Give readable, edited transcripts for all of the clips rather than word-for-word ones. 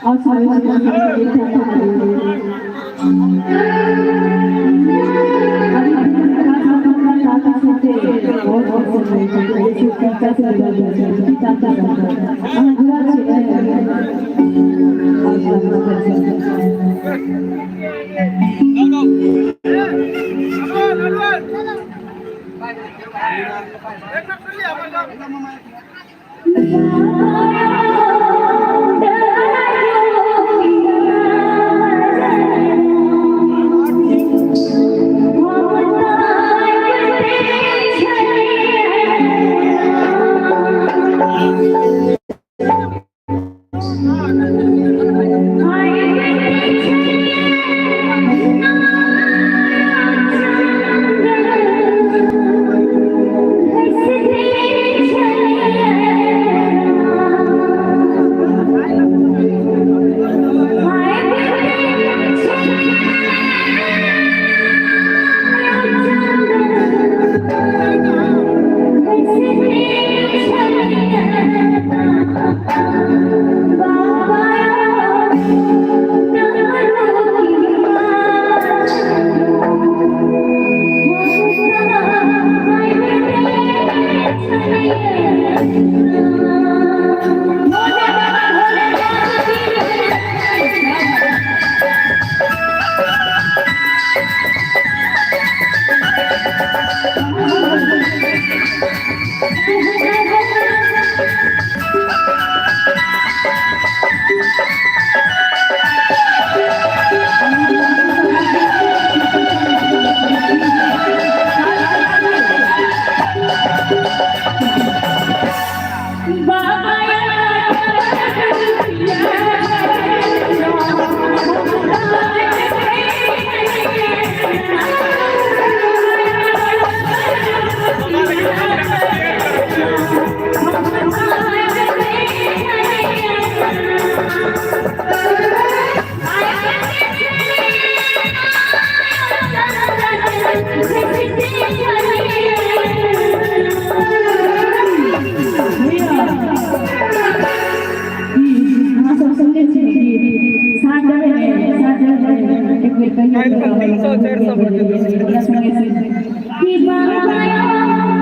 और सारे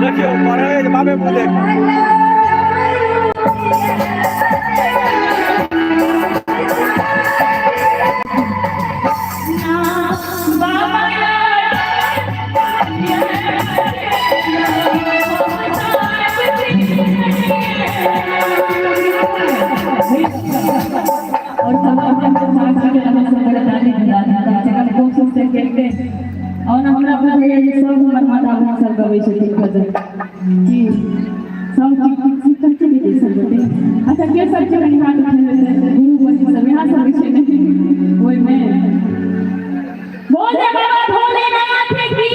देखियौ पढ़ै बाबे बुझे। और सब अपन साक्षी के अलग से बड़े ताली बजा जखन कोशिश से केलकै और हमरा बुझाइए जे सब हमर माता बहन सब गबै छथिन भजन की सब सीखल छै दीदी सब गोटे। अच्छा, के सब छै कनि हाथ उठेबै से गुरु बनी सब यहाँ सब छै ने ओहिमे। बोल दे बाबा भोलेनाथ की,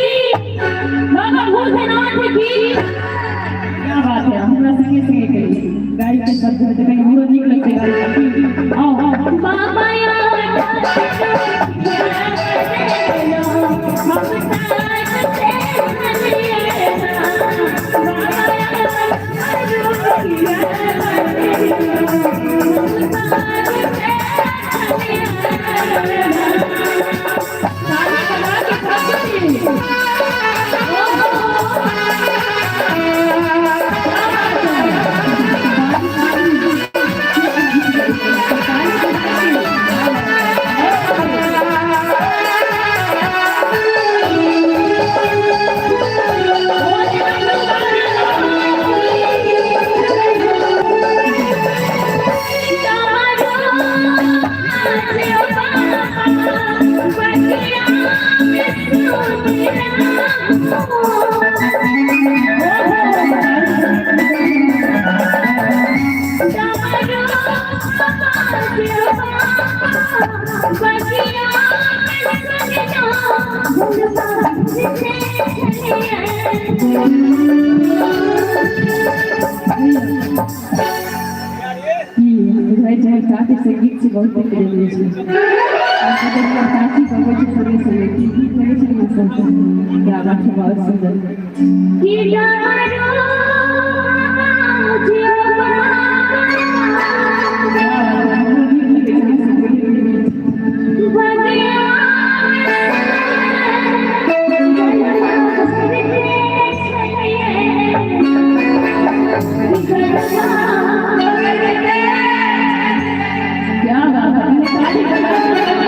बाबा भोलेनाथ की। क्या बात है, हमरा संगे संगे करी गाड़ी के सब तऽ कनि हमरो नीक लगतै गाड़ी। आओ आओ बाबा। बुझाइ छै कार्तिक संगीत से बहुत नीक जरूरी छै। आदरणीय चाची गबै छै संगे संगे, की गीत लगै छै अहाँ सबके? क्या बात है, बहुत सुंदर। की डमरू क्या बात है, हमरो नीक लगै छै अहाँ सबके गीत। क्या बात है, ताली बाबा। क्या बात है।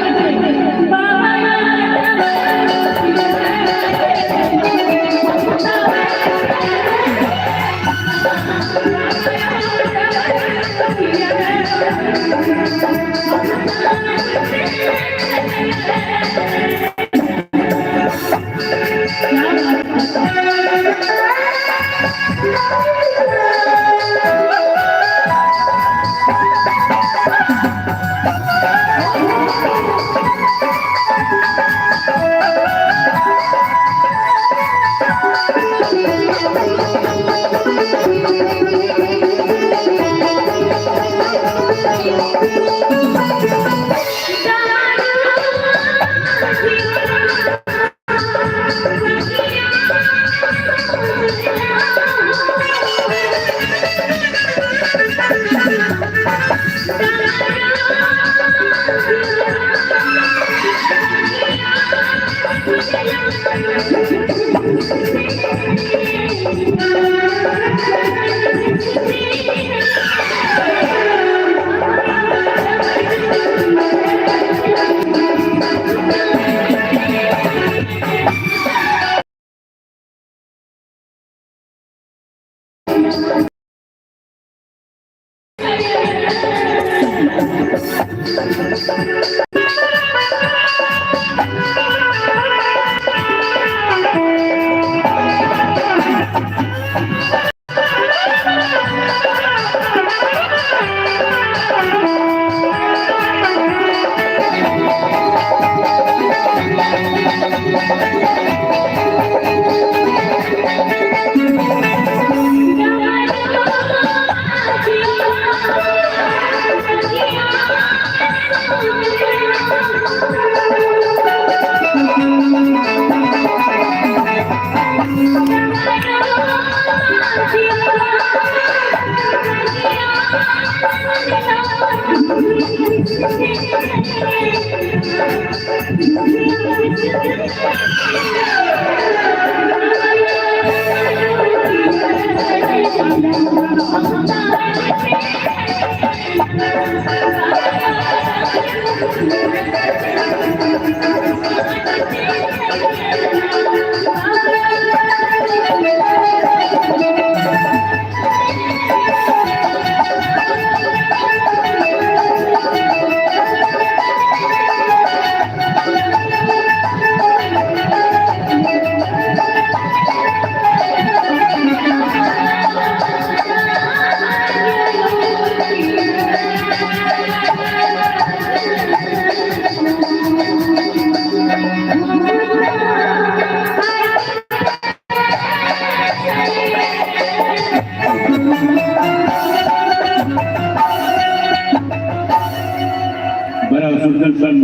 बड़ा सुंदर सन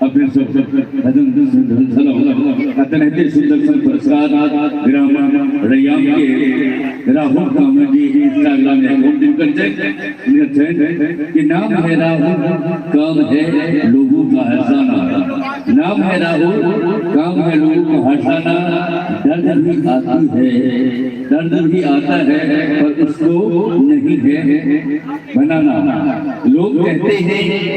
अपने सब भजन अत्यंत सुंदर सन प्रसाद ग्राम रैयाम के राहुल कामन जी इंस्टाग्राम में होम दिन कर कि नाम है राहुल, काम है लोगों का हंसाना। नाम है राहुल, काम है लोगों को हंसाना। दर्द भी आती है, दर्द भी आता है, पर उसको नहीं है बनाना। लोग कहते हैं